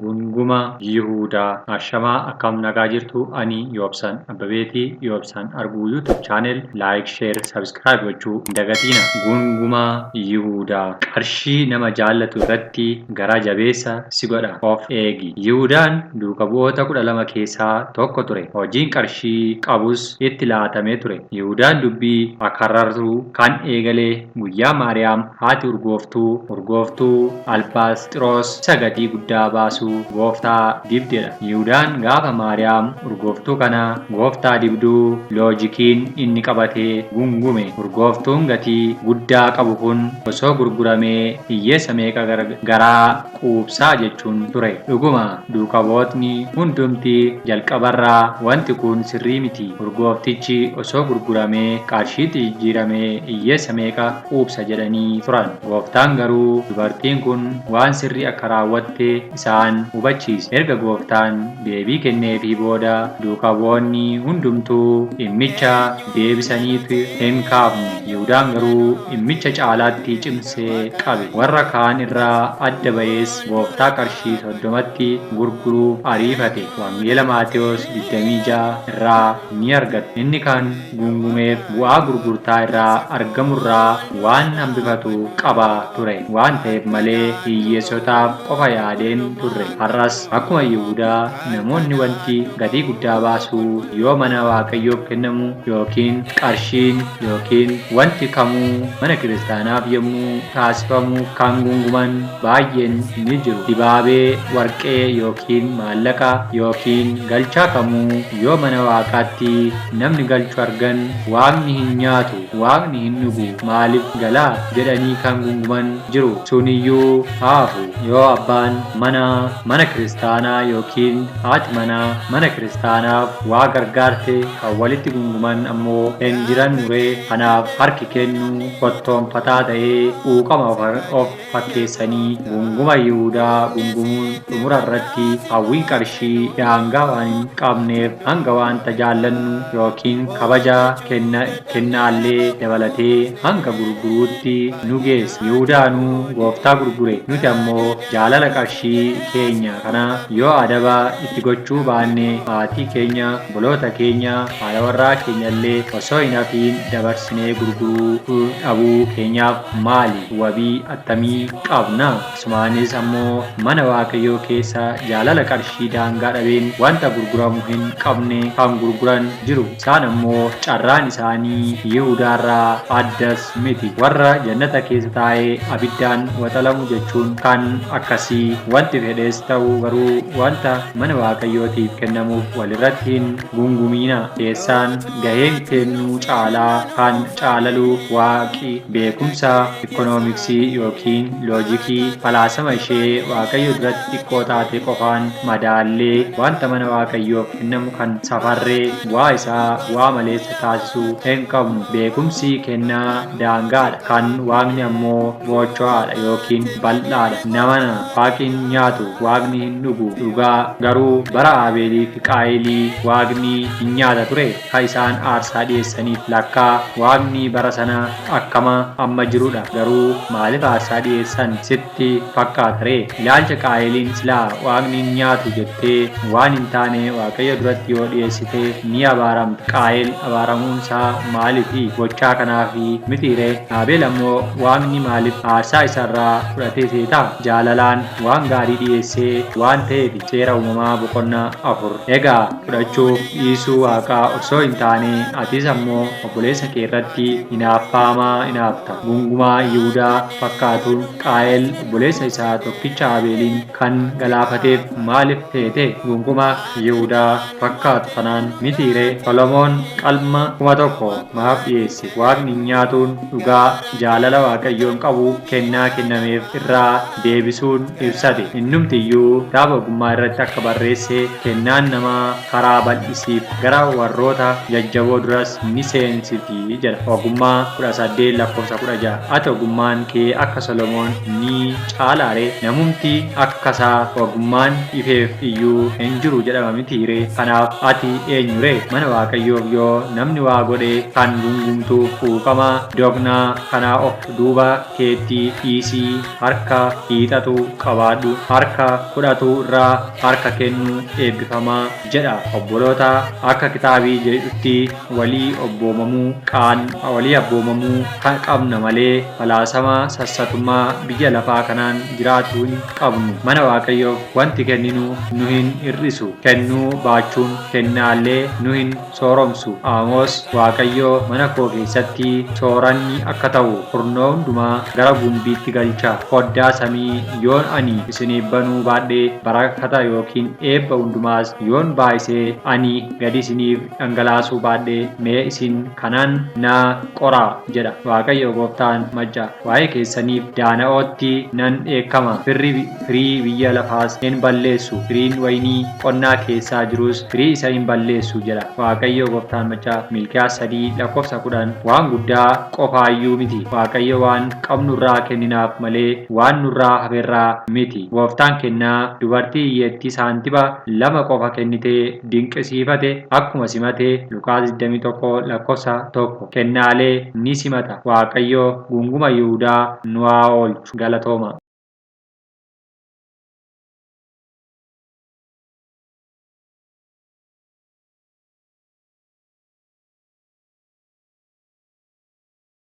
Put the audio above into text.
Gunguma Yihuudaa. Ashamaa, akkam nagaa jirtu? Ani Yoobsan Abbabeetii. Yoobsan Arguu YouTube channel like, share, subscribe gochuu hin dagatiina. Gunguma Yihuudaa. Qarshii nama jaallatu irratti gara jabeessa si godha. Of eegi. Yihuudaan duuka bu'oota 12 keessaa tokko ture. Hojiin qarshii qabus itti laatamee ture. Yihuudaan dubbii akarartuu kan eegale guyyaa Maariyaam haati urgooftuu albaasxiroos isa gatii guddaa baasuu gooftaa dibdedha. Yihuudaan gaafa Maariyaam urgooftuu kana gooftaa dibduu loojikiin inni qabatee gungume. Urgooftuun gatii guddaa qabu kun osoo gurguramee hiyyeessa meeqa garaa quubsaa jechuun ture. Dhuguma duukabootni hundumti jalqabarraa wanti kun sirrii miti. Urgooftichi osoo gurguramee qarshiitti jijjiiramee hiyyeessa meeqa quubsa jedhanii turan. Gooftaan garuu dubartiin kun waan sirrii akka raawwatte isaan hubachiise. Erga gooftaan deebii kenneefii booda duukaboonni hundumtuu dhimmicha deebisaniitu hin kaafne. Yihudaan garuu dhimmicha caalaatti cimsee qabe. Warra kaan irraa adda ba'ees gooftaa qarshii 30tti gurguruuf ariifate. Wangeela Maatewos 26 irraa ni argatu. Inni kan gungumeef bu'aa gurgurtaa irraa argamurraa waan hambifatu qaba ture waan ta'eef malee hiyyeessotaaf qofa yaadeen turre. Har'as akkuma Yihudaa namoonni wanti gatii guddaa baasuu yoo mana Waaqayyoof kennamu yookiin qarshiin yookiin wanti kamuu mana kiristaanaaf yommuu taasifamu kan gunguman baay'een ni jiru. Dibaabee warqee yookiin maallaqa yookiin galchaa kamuu yoo mana Waaqaatti namni galchu argan, Waaqni hin nyaatu, Waaqni hin dhugu, maaliif galaa jedhanii kan gunguman jiru. Suniyyuu haafu. Yoo abbaan manaa mana kiristaanaa yookiin haati manaa mana kiristaanaaf waa gargaarte kan walitti gunguman ammoo hin jiran muree. Kanaaf harki kennu kottoonfataa ta'ee quuqama of fakkeessanii gunguma Yihudaa gungumuun xumura irratti hawwiin qarshii daangaa waan hin qabneef hanga wanta jaallannu yookiin kabaja kennaallee dabalatee hanga gurguruutti nu geessa. Yihudaanuu gooftaa gurgure. Nuti ammoo jaalala qarshii keenya kana yoo adaba itti gochuu baanne maatii keenya, obboloota keenya, haadha warraa keenyallee osoo hin hafiin dabarsinee gurguruu dhabuu keenyaaf maali wabii attamii qabna? Asumaanis ammoo mana Waaqayyoo keessa jaalala qarshii daangaa dhabeen wanta gurguramu hin qabne kan gurguran jiru. Isaan ammoo carraan isaanii Yihudaarraa addas miti. Warra jannata keessa taa'ee abiddaan waxalamu jechuun kan akkasii. Wanti fedhes ta'u garuu wanta mana Waaqayyootiif kennamuuf walirratti hin gungumiina. Keessaan gaheen kennuu caalaa kan caalalu Waaqi beekumsa ikkonoomiksii yookiin loojikii falaasama ishee Waaqayyo duratti xiqqoo taate qofaan madaallee wanta mana Waaqayyoof kennamu kan safarree bu'aa isaa bu'aa maleessa taasisuu hin qabnu. Beekumsi kennaa daangaadha. Kan Waaqni ammoo boocho'aadha yookiin bal'aadha. Namana Waaqni hin nyaatu, Waaqni hin dhugu. Dhugaa garuu bara Abeelii fi Qaayilii Waaqni hin nyaata ture? Ka isaan aarsaa dhiyeessaniif lakkaa Waaqni bara sana akkama amma jirudha. Garuu maaliif aarsaa dhiyeessan sitti fakkaata ree? Ilaalcha Qaayiliin silaa Waaqni hin nyaatu jettee waan hin taane Waaqayyo duratti yoo dhiyeessite ni abaaramta. Qaayil abaaramuunsaa maaliifi? Gochaa kanaafi mitii ree? Abeel ammoo Waaqni maaliif aarsaa isarraa fudhate seeta? Jaalalaan waan gaarii dhiyeessee waan ta'eefi. Seera Uumamaa boqonnaa 4. Egaa fudhachuuf dhiisuu Waaqaa osoo hin taane atis ammoo obboleessa kee irratti hinaaffaamaa hinaafta. Gungumaa Yihudaa fakkaatuun Qaayel obboleessa isaa tokkicha Abeeliin kan galaafateef maaliif teete? Gunguma Yihudaa fakkaatu kanaan mitii ree? Solomoon qalma 1000 maaf dhiyeesse? Waaqni hin nyaatuun dhugaa jaalala Waaqayyoon qabu kennaa kennameef irraa deebisuun ibsate. Innumti iyyuu kitaaba ogummaa irratti akka barreesse, kennaan namaa karaa bal'isiif, gara warroota jajjaboo duras ni seensifti jedha. Ogummaa 18 lakkoofsa 16. Ati ogummaan kee akka Solomoon ni caalaa ree? Namumti akkasaa ogummaan ifeef iyyuu hin jiru jedhama mitii ree? Kanaaf ati eenyu ree? Mana Waaqayyoof yoo namni waa godhe kan gungumtu quuqama doqnaa kana of duuba keetti dhiisii harka hiixatu qabaadhu. Harka Fudhatu irraa harka kennuu eebbifamaa jedha. Obboloota, akka kitaabii jedhutti walii obboomamuu qaan walii abboomamuu qabna malee falaasama sassatummaa biyya lafaa kanaan jiraachuu hin qabnu. Mana Waaqayyoof wanti kenninu nu hin hir'isu. Kennuu baachuun kennaallee nu hin sooromsu. Amoos, Waaqayyoo mana koo keessatti sooranni akka ta'u kurnoo hundumaa gara gumbiitti galcha. Foddaa samii yoon ani isiniif banuu baadhee, barakata yookiin eebba hundumaas yoon baay'isee ani gadi isiniif dhangalaasuu baadhee, mee isin kanaan na qoraa jedha Waaqayyo gooftaan macca. Waa'ee keessaniif daana'ootti nan dheekkama. Firii biyya lafaas hin balleessu. Firiin wayinii qonnaa keessaa jirus firii isa hin balleessu jedha Waaqayyo gooftaan macca. Milkiyaas 3 lakkoofsa 10. Waan guddaa qofaayyuu miti. Waaqayyo waan qabnurraa kenninaaf malee waan nurraa haferraa miti. Gooftaan kennaa dubartii hiyyeettii saantiba 2 qofa kennitee dinqisiifate akkuma simate, Luqaas 21 lakkoofsa 1, kennaalee ni simata. Waaqayyo gunguma Yihudaa nu haa oolchu. Galatooma.